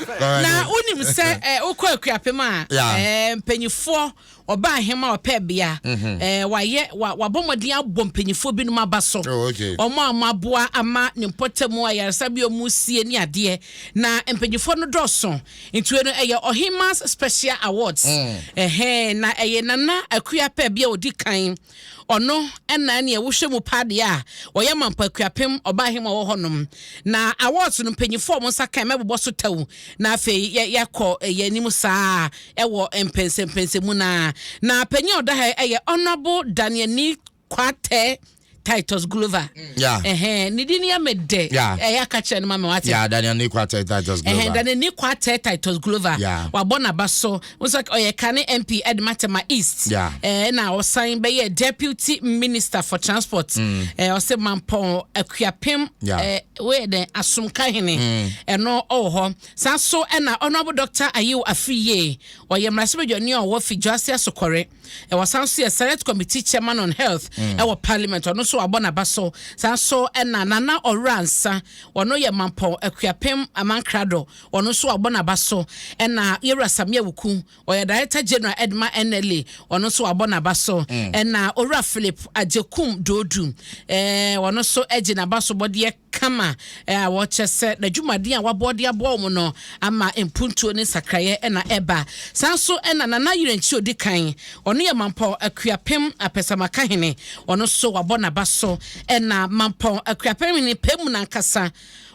Na wonim sɛ wokɔ Akuapem a, mpanyifoɔ ɔba ahema ɔpɛ bea, wayɛ wabɔ mmɔden abɔ mpanyifoɔ binom aba so. Oh, okay. Wɔn a wɔaboa ama ne mpɔtam ayaresa bi a wɔn sie ne adeɛ. Na mpanyifoɔ no dɔɔso. Nti wei no ɛyɛ Ɔhema's Special Awards. Ɛhɛn, na ɛyɛ Nana Akua pɛ bea a odi kan. Ɔno ɛna nea wohwɛ mu paa deɛ a ɔyɛ Mampa Akuapem ɔba ahema wɔ hɔnom. Na awards no, mpanyinfoɔ a wɔn nsa kan mɛbobɔ so tɛw, na afei yɛ yɛakɔ yɛn anim saa ɛwɔ mpɛnsɛmpɛnsɛmu. Na panyin a ɔda ha ɛyɛ Honourable Daniel Nii Kwartei Titus Glover. Ɛhɛn, ne din yɛ me dɛ. Ɛyɛ aka kyerɛ no ma me wate. Yeah, Daniel Nii Kwartei Titus Glover. Ɛhɛn, Daniel Nii Kwartei Titus Glover. Wabɔ n'aba so nso, ɔyɛ kane MP ɛde ma Tema East. Na ɔsan bɛyɛ Deputy Minister for Transport. Ɔsɛ Mampɔn Akuapem. Wɔyɛ dɛ Asomkahene. Ɛno ɔwɔ hɔ saa so. Ɛna Honourable Doctor Ayew Afriyie, ɔyɛ mmarahyɛbadwani a ɔwɔ Fidwase Asokɔre, ɛwɔ san so yɛ Select Committee Chairman on Health ɛwɔ Parliament. Ɔno nso wabɔ n'aba so saa so. Ɛna Nana Ɔwura Nsa, ɔno yɛ Mampɔn Akuapem Amankrado, ɔno nso wabɔ n'aba so. Ɛna Yɛwura Samia Wuku, ɔyɛ Director General ɛdema NLA, ɔno nso wabɔ n'aba so. Ɛna Owura Philip Agyekum Doodu, ɔno nso gye n'aba so bɔdeɛ kama a wɔkyɛ sɛ n'adwumaden a wabɔ de aboa wɔn no ama mpuntuo ne nsakraeɛ ɛna ɛba saa nso. Ɛna Nana Yerɛnkyi odi kan, ɔno yɛ Mampɔn Akuapem Apɛsamakahene, ɔno nso wabɔ n'aba so. Ɛna Mampɔn Akuapem hene pɛ mu nankasa,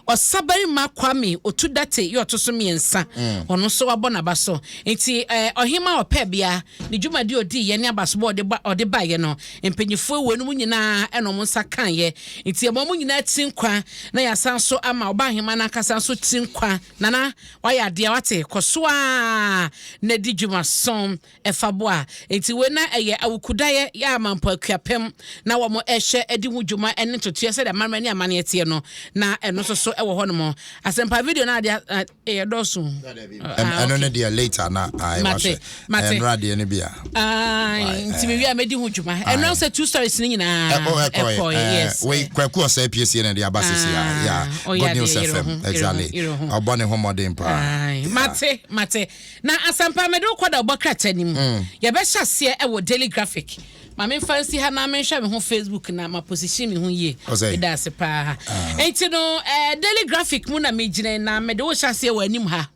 Ɔsabarima Kwame Otudate yɛ ɔto so 3, ɔno nso wabɔ n'aba so. Nti ɔhema ɔpɛ bea ne dwumadi a ɔdi yɛ ne abasobɔ ɔde ba ɔde baeɛ no, mpanyinfoɔ wɔ no mu nyinaa ɛna wɔn nsa kaeɛ. Nti ɛma wɔn nyinaa ti nkwa, na yɛasan so ama ɔba ahema n'ankasa nso ti nkwa. Nana, wayɛ adeɛ wate kɔ so a na di dwumason ɛfa boa. Nti wei na ɛyɛ awukudaeɛ yɛ Amampo Akuapem na wɔn ɛhyɛ ɛdi ho dwuma ɛne ntotoeɛ sɛdeɛ amammerɛ ne amanneɛ teɛ no, na ɛno nso so ɛwɔ hɔnom. Asɛmpa video no adeɛ ɛyɛ dɔɔso. Ɛno ne deɛ later na Mate, mate. Ɛnora deɛ no bi a. Nti mewie a mɛdi ho dwuma. Ɛno sɛ two stories no nyinaa ɛkɔɛ, yes. Wei Kwaku ɔsɛ piesie na de aba sisi a, yeah. Good News FM, exactly, ɔbɔ ne ho mmɔden paa. Mate, mate. Na Asɛmpa, mede wokɔ da wobɔ krataa nim. Yɛbɛhyɛ aseɛ ɛwɔ Daily Graphic. Ma memfa nsi ha na menhwɛ me ho Facebook na ma position me ho yie. Meda ase paa. Enti no Daily Graphic mu na megyina na mede wo hyɛ aseɛ wɔ anim ha.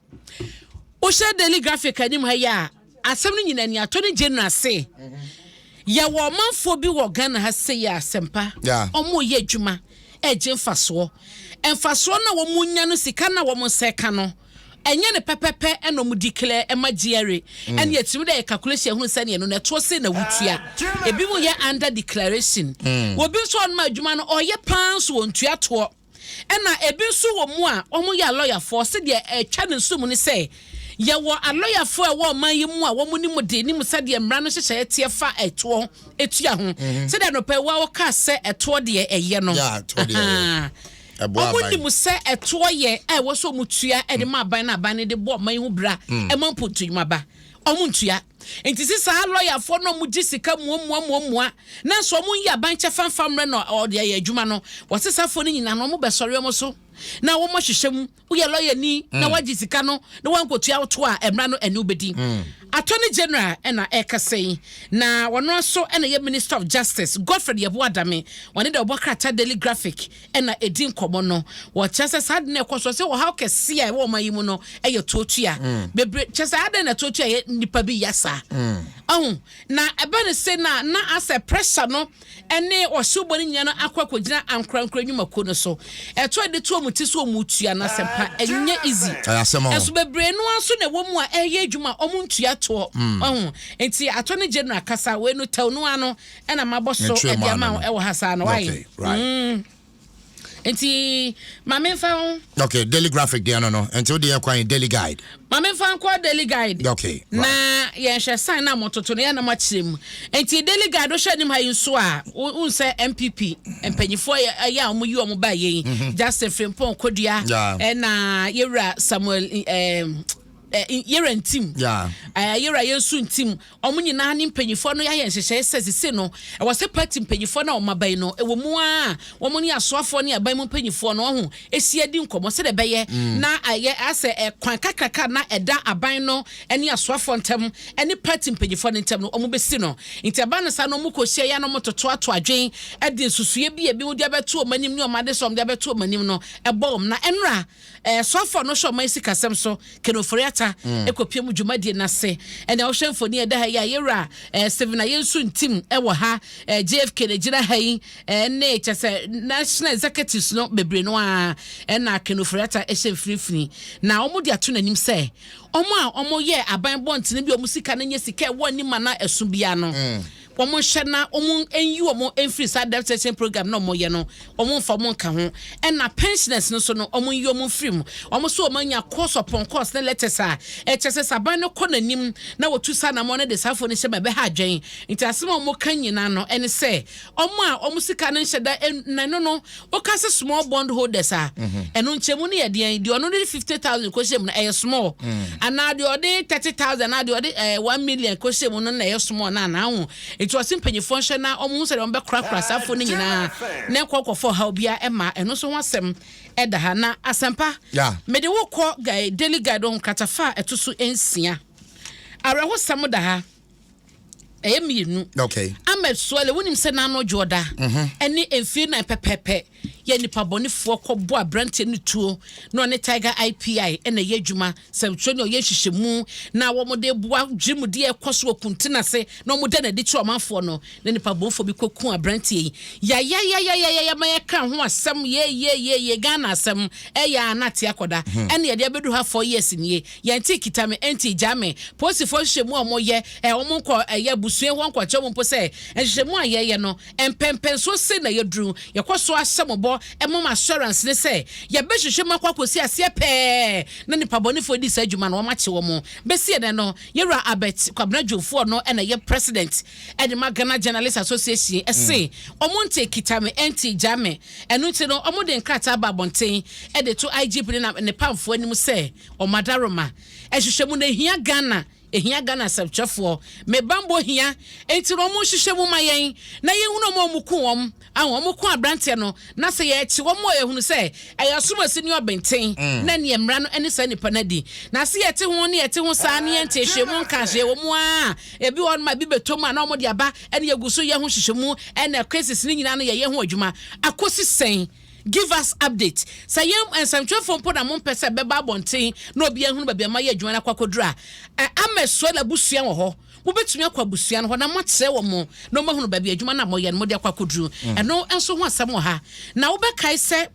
Wohyɛ Daily Graphic anim ha yi a, asɛm no nyina ni. Attorney General se yɛwɔ ɔmanfoɔ bi wɔ Ghana ha sɛ yɛ Asɛmpa, ɔmo yɛ adwuma ɛgye mfasoɔ. Mfasoɔ no a wɔn nya no, sika no a wɔn nsa ka no, ɛnyɛ ne pɛpɛpɛ ɛna ɔmo declare ɛma GRA. Ɛne yɛtumi dɛ yɛ calculation ehunu sɛ neɛ no na ɛtoɔ se na wotua. Ebi mu yɛ under declaration. Obi nso ɔnom adwuma no ɔyɛ paa nso wɔn tua toɔ. Ɛna ebi nso wɔ mu a wɔn yɛ alɔyafoɔ. Sɛdeɛ ɛtwa ne nso mu ne sɛ yɛwɔ alɔyafoɔ a ɛwɔ ɔman yi mu a wɔn nim de nim sɛdeɛ mmara no hyehyɛ ɛteɛ fa ɛtoɔ etua ho, sɛdeɛ anɔpɛ wa wɔka sɛ ɛtoɔ deɛ ɛyɛ no. Wɔn nim sɛ ɛtoɔ yɛ a ɛwɔ sɛ wɔn tua ɛde ma aban na aban no de bɔ ɔman yi ho bra, ɛma mpontu ba, wɔn ntua. Nti sɛ saa lɔyafoɔ no wɔn gye sika muamuamuamua na nso wɔn yi aban kyɛ fanfa mmerɛ na ɔde ayɛ adwuma no, wɔsesafoɔ no nyinaa no wɔn bɛsɔre wɔn so na wɔn ahyehyɛ mu. Woyɛ lɔyani na wagye sika no na wankɔtua woto a, mmara no ɛne wobɛdi. Attorney General ɛna ɛkasa yi, na ɔno nso ɛna yɛ Minister of Justice Godfred Yeboah Dame. Ɔne deɛ ɔbɔ krataa Daily Graphic ɛna ɛdi nkɔmmɔ no. Wɔkyerɛ sɛ saa de no ɛkɔ so sɛ ɔhaw kɛseɛ a ɛwɔ ɔman yi mu no ɛyɛ tuotua bebree. Kyerɛ sɛ adɛn na tuotua yɛ nnipa bi ya saa ɔho na ɛbɛ no se na asɛ pressure no ɛne ɔhyewbɔ no nyinaa no akɔ akɔgyina ankorankora nnwumakuo no so. Ɛto a de to ɔmo ti so ɔmo tua no, Asɛmpa, ɛnyɛ easy. Ɛso bebree no nso na ɛwɔ mu a ɛyɛ adwuma a ɔmo ntua toɔ ɔho. Nti Attorney General kasa wei no tɛw no ano ɛna mabɔ so ɛde ama wo ɛwɔ ha saa no wayɛ. Nti maame nfa ho. Okay, Daily Graphic deɛ no, nti o deɛ kwan Daily Guide. Maame nfa nkɔ Daily Guide. Na yɛnhwɛ sign na mototo no yɛn nam akyerɛ mu. Nti Daily Guide wohwɛ anim ha yi nso a, wohu sɛ NPP mpanyinfoɔ yɛ a wɔn yi wɔn ba yɛ yi, Justin Frimpong Kodua, ɛna yɛwura Samuel. Yɛrɛ Ntim, yɛrɛ Yɛnsu Ntim, ɔmo nyinaa ne mpanyinfoɔ no yɛayɛ nhyehyɛe sɛ sese no ɛwɔ sɛ party mpanyinfoɔ no a ɔmo aba yi no ɛwɔ mu a wɔn ne asoafoɔ ne aban mu mpanyinfoɔ no ɔho esi adi nkɔmɔ sɛdeɛ ɛbɛyɛ na ɛyɛ asɛ ɛkwan kakraka na ɛda aban no ɛne asoafoɔ ntam ɛne party mpanyinfoɔ no ntam no, ɔmo bɛsi no. Nti ɛba no saa no, ɔmo kɔ hyia ya na ɔmo toto ato adwen, ɛde nsusuo bi ebi de abɛto ɔmo anim ne ɔmo ade sɛ ɔmo de abɛto ɔmo anim no ɛbɔ ɔmo. Na ɛnura soafoɔ no hyɛ ɔmo esi kasɛm so, Ken Ofori-Atta, ɛkɔpie mu dwumadie n'ase. Ɛna ɔhwɛ mfoni ɛda ha yi a, yɛwura Stephen Ayesu Ntim ɛwɔ ha, JFK na gyina ha yi, ne kyɛ sɛ national executives no bebree no a, ɛna Ken Ofori-Atta ɛhyɛ mfinimfini. Na wɔn de ato n'anim sɛ wɔn a wɔyɛ aban bɔntene bi a wɔn sika no nyɛ sika ɛwɔ anim a na ɛso bia no, wɔn hyɛ na wɔn nyi wɔn mfiri saa debt cession program na wɔn yɛ no, wɔn mfa wɔn nka ho. Ɛna pensioners no so no, wɔn nyi wɔn mfiri mu. Wɔn nso wɔn anya course upon course ne letters a ɛkyɛ sɛ saban no kɔ n'anim na wɔtu saa na wɔn de saa afɔ no hyɛ ma ɛbɛha adwɛn. Nti asɛm a wɔn ka nyinaa no ɛne sɛ wɔn a wɔn sika no nhyɛ da na ɛno no wɔka sɛ small bond holders a, ɛno nkyɛn mu no yɛ deɛn? Deɛ ɔno de 50,000 kɔhyɛ mu no ɛyɛ small, anaa deɛ ɔde 30,000 anaa deɛ ɔde 1 million kɔhyɛ mu no na ɛyɛ small na anaa ho? Nti ɔsi mpanyinfoɔ nhyɛ na wɔn ho sɛ wɔn bɛkorakora saa afɔ no nyinaa na ɛkɔ kɔfɔ ɔhaw bia ɛma. Ɛno nso ho asɛm ɛda ha. Na Asɛmpa, mede wo kɔ Daily Guide ho kratafa a ɛto so 6. Awerɛhosɛm da ha, ɛyɛ mmienu. Ahmed Suale, wonim sɛ n'ano dwoɔda ɛne mfie 4 pɛpɛɛpɛ yɛ nipa bɔnefoɔ kɔbɔ aberanteɛ no tuo na ɔne Tiger Eye PI ɛna ɛyɛ adwuma sɛmtwerɛ ne ɔyɛ nhyehyɛmu na wɔn de boa dwirimudeɛ ɛkɔ so wɔ Kuntun ase na wɔn da n'adi kyerɛ ɔmanfoɔ no, na nipa bɔnfoɔ bi kɔku aberanteɛ yi yayayayayaya ma yɛka ho asɛm yeyeyeye. Ghana asɛm ɛyɛ a na te akɔda ɛne yɛde abɛdu ha 4 years nie. Yɛn ti kita me ɛnti gya me polisifoɔ nhyehyɛmu a wɔyɛ ɛ wɔn nkɔ ɛyɛ abusua hɔ nkɔkyɛ wɔn mpo sɛ nhyehyɛmu a yɛyɛ no mpɛmpɛnso se na yɛduru yɛkɔ so ahyɛ mo bɔ ɛmom assurance ne sɛ yɛbɛhwehwɛ mu akɔ akɔsi aseɛ pɛɛ na nipa bɔnefoɔ di saa adwuma no wɔn akye wɔn. Bɛsi ɛnɛ no, yɛwura Albert Kwabena Dwumfour no ɛna yɛ president ɛde ma Ghana Journalist Association ɛse wɔn nte kita me ɛnte gya me. Ɛno nti no, wɔn de nkrataa ba abɔnten ɛde to IGP ne na ne pamfoɔ anim sɛ wɔn adaroma ɛhwehwɛ mu na ehia Ghana, ehia Ghana asɛmtwerɛfoɔ mebambɔ hia. Nti na wɔn nhyehyɛ mu ma yɛn na yɛhunu wɔn a wɔn ku wɔn ahun wɔn ku aberanteɛ no, na sɛ yɛkyi wɔn a yɛhunu sɛ ɛyɛ asomasi ne ɔbɛnten na neɛ mmara no ne saa nipa no adi. Na se yɛte ho ne yɛte ho saa ne yɛnte hwee mu nka hwee wɔ mu a, ebi wɔ ma bi bɛtɔ mu a na wɔn de aba ɛne yɛgu so yɛ ho hyehyɛ mu ɛna cases ne nyinaa no yɛyɛ ho adwuma akɔsi sɛn? Give us update. Sɛ yɛn nsɛmtwerɛfoɔ mpo na mompɛ sɛ bɛba abɔnten na obi ahunu baabi a mayɛ adwuma no akɔ akɔduru a, ama Suala abusua wɔ hɔ, mobɛtumi akɔ abusua no hɔ na moakyerɛ wɔ mo na ɔmahunu baabi adwuma no a moyɛ no mode akɔ akɔduru. Ɛno nso ho asɛm wɔ ha. Na wobɛkae sɛ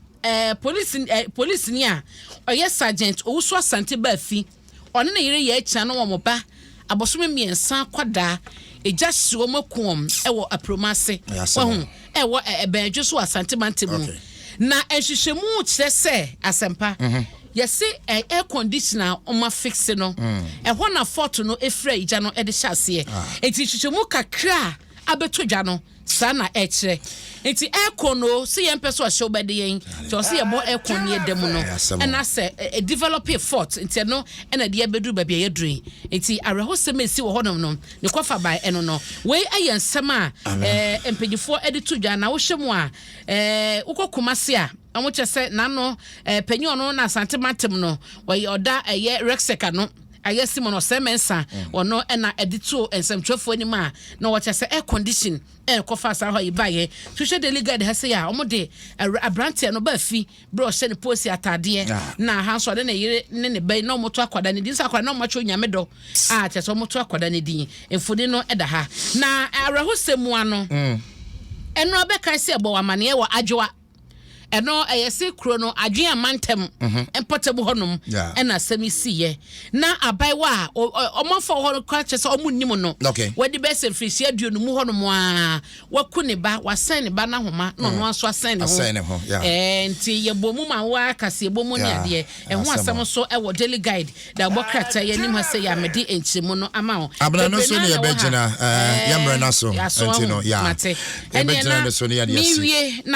polisini a ɔyɛ Sergeant Owusu Asante Baafi, ɔne ne yere yɛ akyina no wɔn ba abosome 3 akwadaa, egya hye wɔn aku wɔn ɛwɔ Aproma ase. Wɔho ɛwɔ ɛbɛnadwo so wɔ Asante mantam mu. Na nhwehwɛmu kyerɛ sɛ, Asɛmpa, yɛse air conditioner a ɔma fix no, ɛhɔ na fault no efura egya no ɛde hyɛ aseɛ. Nti nhwehwɛmu kakra a abɛtɔ dwa no saa na ɛkyerɛ. Nti aircon no sɛ yɛn pɛ so ɔhyɛw bɛde yɛn nti ɔsɛ yɛbɔ aircon ne yɛda mu no, ɛna sɛ ɛ develop a fault. Nti ɛno ɛna de yɛbɛduru baabi a yɛduru yi. Nti awerɛhosɛm a esi wɔ hɔnom no ne kɔfa ban ɛno no, wei ɛyɛ nsɛm a mpanyinfoɔ ɛde to dwa. Na wohyɛ mu a, wokɔ Kumase a, wɔn kyɛ sɛ n'ano panyin ɔno na Asante mantam no ɔyɛ ɔda ɛyɛ REGSEC ano ayɛ Simon Ɔsɛn Mɛnsa, ɔno ɛna ɛde to nsɛmtwerɛfoɔ anim a na wɔkyɛ sɛ air condition ɛna kɔfa saa hɔ yi baayɛ. Hwehwɛ Daily Guide ha sɛ a wɔn de aberanteɛ no baa fi bere ɔhyɛ ne polisi ataadeɛ na ha nso ɔde ne yere ne ne ba yi na wɔn to akwadaa ne din sɛ akwadaa na wɔn atwa Onyame dɔ a kyerɛ sɛ wɔn to akwadaa ne din. Mfoni no ɛda ha. Na awerɛhosɛm mu ano, ɛno abɛka sɛ ɛbɔ wɔ amaneɛ wɔ Adwoa, ɛno ɛyɛ se kuro no adwene amantam mpɔtam hɔnom ɛna asɛm yi siiɛ. Na abayewa a ɔmanfoɔ hɔ no kora kyerɛ sɛ ɔmo nnim no, wɔde bɛyɛ sɛ mfirihyia 20 mu hɔnom a waku ne ba, wasɛn ne ba n'ahoma na ɔno nso asɛn ne ho. Asɛn ne ho, yeah. Nti yɛbɔ mu ma wa kase yɛbɔ mu ne adeɛ. Ɛho asɛm asɛm nso ɛwɔ Daily Guide da ɔbɔ krataa yɛ anim ha sɛ yɛ amede nkyerɛmu no ama wo. Abena no Bebree so naa ne na ɛwɔ ha. Yɛbɛgyina yɛmmerɛ no so Yɛaso nti no ahu, ya mate. yɛbɛgyina Ɛneɛ no so ne yɛde asi. Mewie na